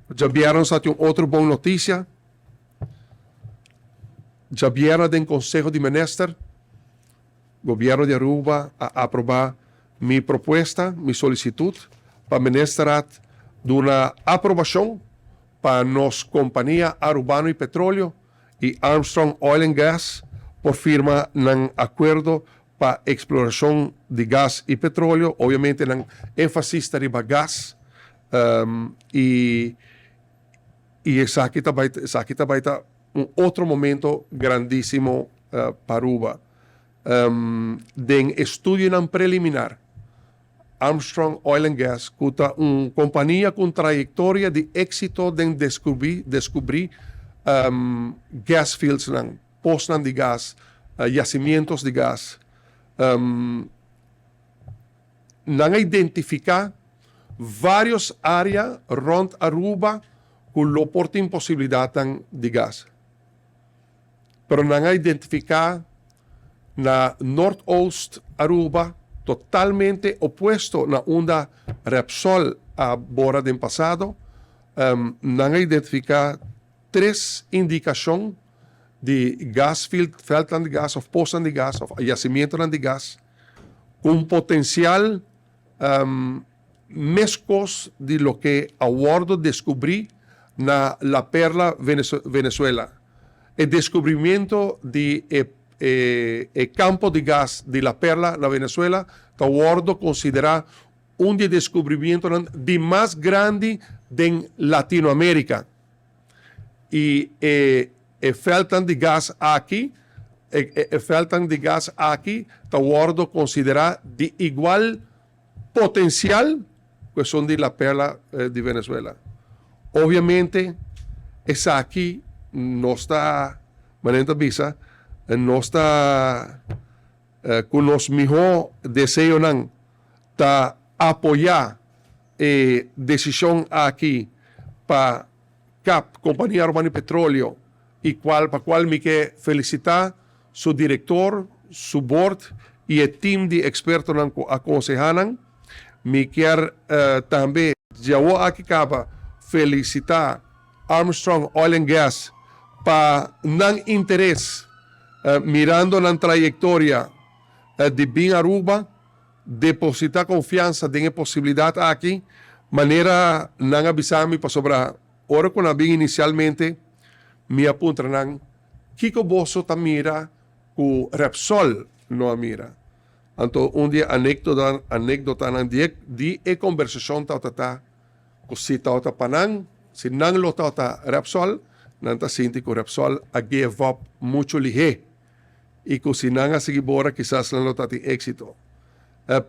Djabièrnè nos a tin un otro bon notisia. Djabièrnè den Konseho di Minister, Gobièrnu di Aruba a aprobá mi propuesta, mi solisitut, pa Ministerraad duna aprobashon pa nos kompania Arubano y Petroleo i Armstrong Oil and Gas por firma nan akuerdo pa eksplorashon di gas i petroleo. Obviamente nan énfasis ta riba gas i i esaki ta bai esaki ta bai ta un otro momento grandísimo pa Aruba. Den estudionan preliminar Armstrong Oil and Gas ku ta un kompania ku un trayektoria di éksito den deskubrí deskubrí gas fieldsnan, posnan di gas, yacimientos di gas. Nan a identifiká vários área rònt Aruba ku lo por tin posibilidatnan di gas. Pero nan a identifiká na Noordoost Aruba, totalmente opuesto na unda Repsol a bora den pasado. Nan a identifiká tres indikashon di gasfield, veldnan di gas òf posnan di gas òf yasimientonan di gas ku un potensial meskos di loke a wòrdu deskubrí na La Perla, Venezuela. E deskubrimiento di e e kampo di gas di La Perla na Venezuela ta wòrdu konsiderá un di e deskubrimientonan di mas grandi den Latinoamérika. I e e veldnan di gas aki e e veldnan di gas aki ta wòrdu konsiderá di igual potensial ku esun di La Perla di Venezuela. Obviamente esaki nos ta, manera ta bisa, nos ta ku nos mihó deseonan ta apoyá e desishon aki pa cap, Kompania Arubano di Petroleo, i kual pa kual mi ke felisitá su direktor, su bord i e tim di ekspertonan ku a konsehá nan. Mi kier tambe djawo aki kaba felisitá Armstrong Oil and Gas pa nan interes mirando nan trayektoria di bin Aruba, depositá konfiansa den e posibilidat aki manera nan a bisa mi pasobra ora ku nan a bin inisialmente mi a puntra nan kiko boso ta mira ku Repsol no a mira. Anto un di e anekdotanan di e kombersashon tabata ta ku si tabata pa nan, si nan lo tabata Repsol, nan ta sinti ku Repsol a give up muchu lihé i ku si nan a sigui bora kisas nan lo ta tin éksito.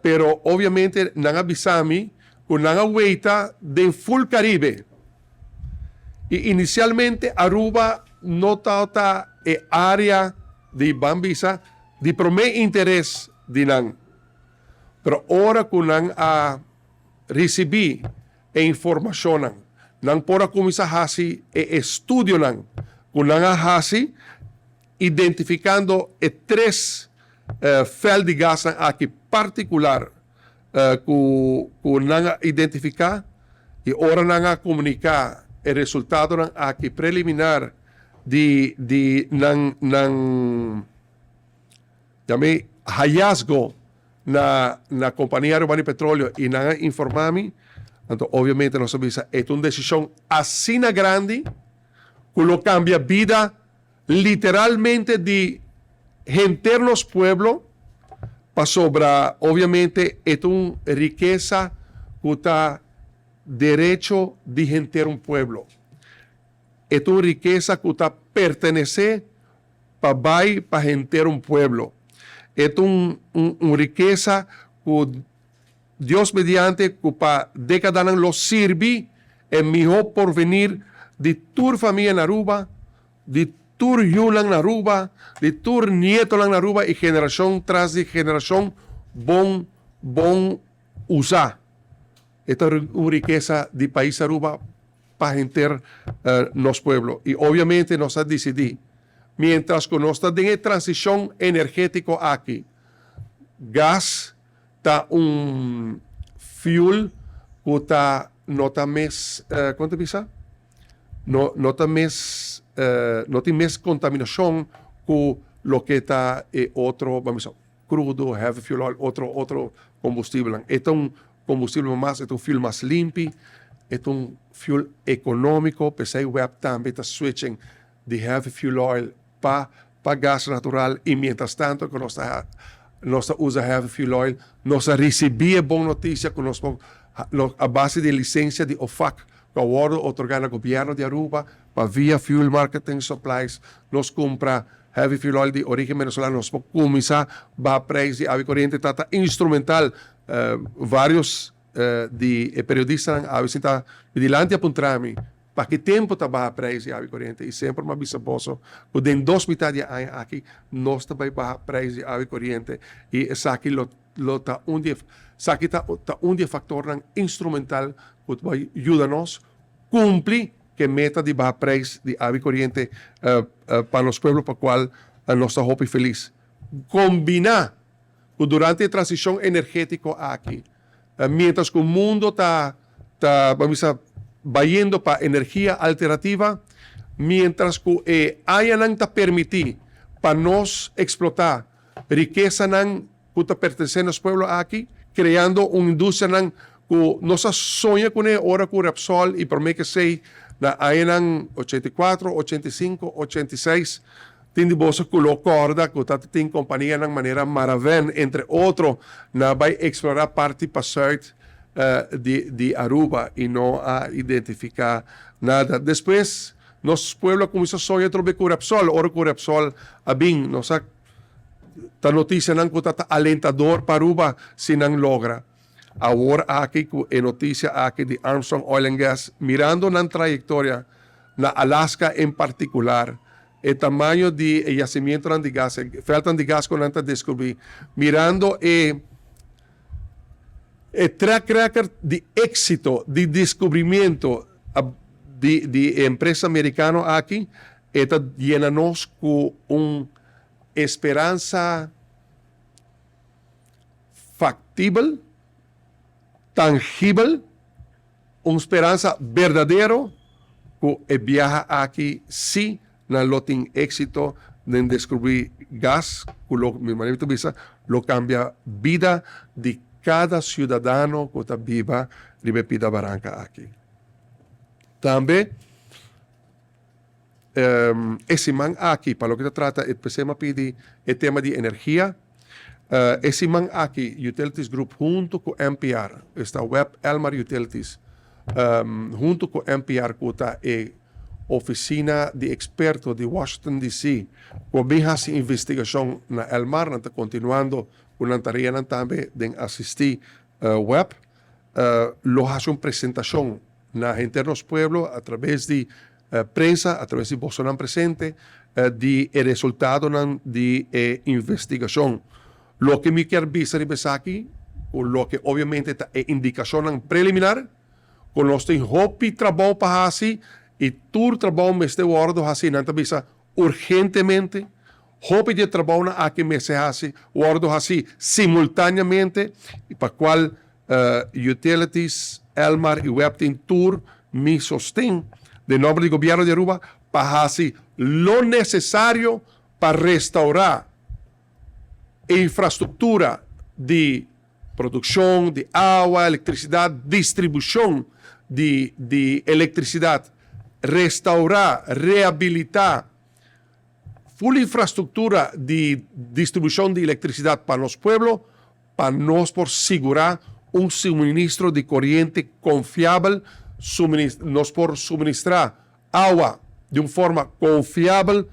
Pero obviamente nan a bisa mi ku nan a weita den ful Karibe i inisialmente Aruba no tabata e área di ban bisa di promé interes di nan. Pero ora ku nan a risibí e informashonnan, nan por a kuminsá hasi e estudionan ku nan a hasi identifikando e tres vèlt di gasnan aki partikular ku ku nan a identifiká i ora nan a komuniká e resultadonan aki preliminar di di nan nan yam'é hayasgo na na Kompania Arubano di Petroleo i nan a informá mi, anto obviamente nos a bisa e ta un desishon asina grandi ku lo kambia bida literalmente di henter nos pueblo, pasobra obviamente e ta un rikesa ku ta derecho di henter un pueblo. E ta un rikesa ku ta pertenesé pa bai pa henter un pueblo. E ta un un rikesa ku Dios mediante ku pa dékadanan lo sirbi e mihó porvenir di tur famia na Aruba, di tur yunan na Aruba, di tur nietonan na Aruba i generashon tras di generashon bon bon usá. E ta un rikesa di pais Aruba pa henter nos pueblo. I obviamente nos a disidí, mientras ku nos ta den e transishon energétiko aki, gas ta un fuel ku ta no ta mes, kon ta bisa? No no ta mes no tin mes kontaminashon ku loke ta e otro, ban bisa, krudo, heavy fuel oil, otro otro kombustibelnan. E ta un kombustibel mas, e ta un fuel mas limpi, e ta un fuel ekonómiko, p'esei web tambe ta switching di heavy fuel oil pa pa gas natural i mientras tanto ku nos ta nos ta usa heavy fuel oil nos a risibí e bon notisia ku nos por a base di e lisensia di OFAC ku a wòrdu otorgá na gobièrnu di Aruba pa via Fuel Marketing Supplies nos kumpra heavy fuel oil di origen venezolano nos por kuminsá baha preis di awa i koriente ta ta instrumental varios di e periodistanan awe sinta mi dilanti a puntra mi Pa ki tempu ta baha prijs di awa i koriente? I semper mi a bisa boso ku den dos mitad di e aña aki nos ta bai baha prijs di awa i koriente i esaki lo lo ta un di e esaki ta ta un di e faktornan instrumental ku ta bai yuda nos kumpli ku e meta di baha prijs di awa i koriente pa nos pueblo pa kual nos ta hopi felis. Kombiná ku durante e transishon energétiko aki Mientras cu mundo ta ta ban bisa bayendo pa energia alternativa, mientras cu e añanan ta permiti pa nos explota rikesanan cu ta pertenece nos pueblo aki, creando un industrianan cu nos a soña cune ora cu Repsol y prome ke esey na añanan 84, 85, 86, Tin di boso ku lo kòrda ku ta tin kompanianan manera Maraven, entre otro, na bai eksplorá parti pa sùit di di Aruba i no a identifiká nada. Despues nos pueblo a kuminsá soña atrobe ku Repsol. Ora ku Repsol a bin, nos a ta notisianan ku ta ta alentador pa Aruba si nan logra. Awor aki ku e notisia aki di Armstrong Oil and Gas, mirando nan trayektoria na Alaska en partikular, e tamaño di e yacimientonan di gas, e veldnan di gas ku nan ta deskubrí, mirando e e track record di éksito di deskubrimiento di di e empresa merikano aki, e ta yena nos ku un esperansa faktibel, tangibel, Un speransa berdadero ku e biaha aki si nan lo tin éksito den deskubrí gas ku lo, mi manera mi ta bisa, lo kambia bida di kada siudadano ku ta biba riba e pida baranka aki. Tambe e siman aki pa loke ta trata e p'esei mi a pidi e tema di energia. E siman aki Utilities Group hunto ku NPR, esta Web Elmar Utilities, hunto ku NPR ku ta e ofisina di eksperto di Washington DC ku a bin hasi investigashon na Elmar, nan ta kontinuando ku nan tareanan tambe den asistí Web, lo hasi un presentashon na henter nos pueblo a traves di prensa, a traves di bosonan presente, di e resultadonan di e investigashon. Loke mi kier bisa riba esaki, ku loke obviamente ta e indikashonnan preliminar, ku nos tin hopi trabou pa hasi i tur trabou mester wòrdu hasi, nan ta bisa urgentemente, hopi di e trabounan aki mester hasi wòrdu hasi simultaneamente, i pa kual Utilities, Elmar i web tin tur mi sosten den nomber di Gobierno di Aruba pa hasi lo necesario pa restaura e infrastructura di produccion di awa, electricidad, distribucion di di electricidad, restaura, rehabilita full infrastructura di distribucion di electricidad pa nos pueblo. Pa nos por sigurá un suministro di koriente konfiabel, nos por suministrá awa di un forma konfiabel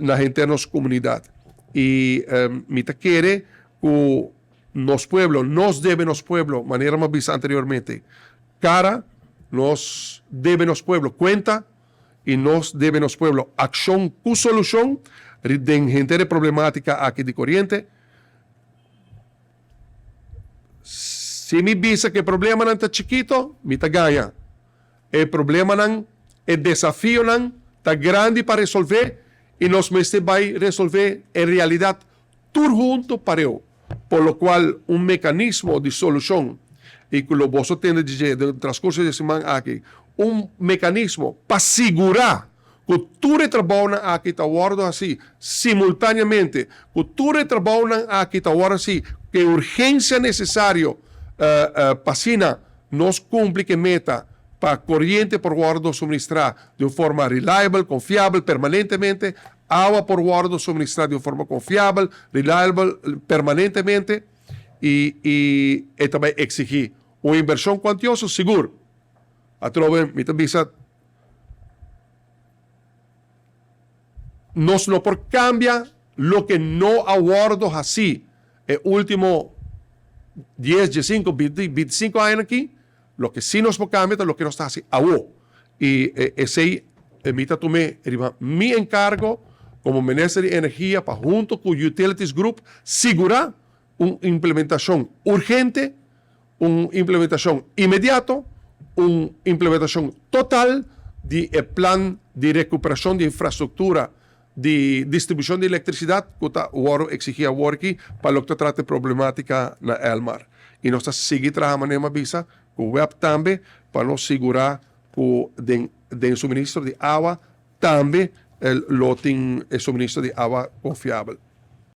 na henter nos komunidat. I mi ta kere ku nos pueblo, nos debe nos pueblo, manera mi a bisa anteriormente, kara, nos debe nos pueblo kuenta i nos debe nos pueblo akshon ku solushon den henter e problematika aki di koriente. Si mi bisa ku e problemanan ta chikito, mi ta gaña. E problemanan, e desafionan ta grandi pa resolvé i nos mester bai resolvé en realidat tur huntu pareu, por lo kual un mekanismo di solushon i ku lo boso tende dje den transkurso di e siman aki. un mekanismo pa sigurá ku tur e trabounan aki ta wòrdu hasí simultáneamente, ku tur e trabounan aki ta wòrdu hasí ku e urgensia nesesario pa asina nos kumpli ku e meta pa koriente por wòrdu suministrá di un forma reliable, konfiabel, permanentemente, awa por wòrdu suministrá di un forma konfiabel, reliable, permanentemente i e ta bai eksigí un invershon kuantioso sigur. Atrobe mi ta bisa nos no por cambia loke no a wordo haci e ultimo dies, diescinco, binti, binticinco añanan aki, loke si nos por cambia ta loke nos ta haci awo. Y esey mi ta tume riba mi encargo como Minister di Energia pa hunto cu Utilities Group sigura un implementacion urgente, un implementacion inmediato, un implementacion total di e plan di recuperacion di infrastructura di distribucion di electricidad cu ta worde exigi awor aki pa loke ta trata e problematica na Elmar. Y nos ta sigui traha manera mi a bisa cu web tambe pa nos sigura cu den den suministro di awa tambe lo tin e suministro di awa confiabel.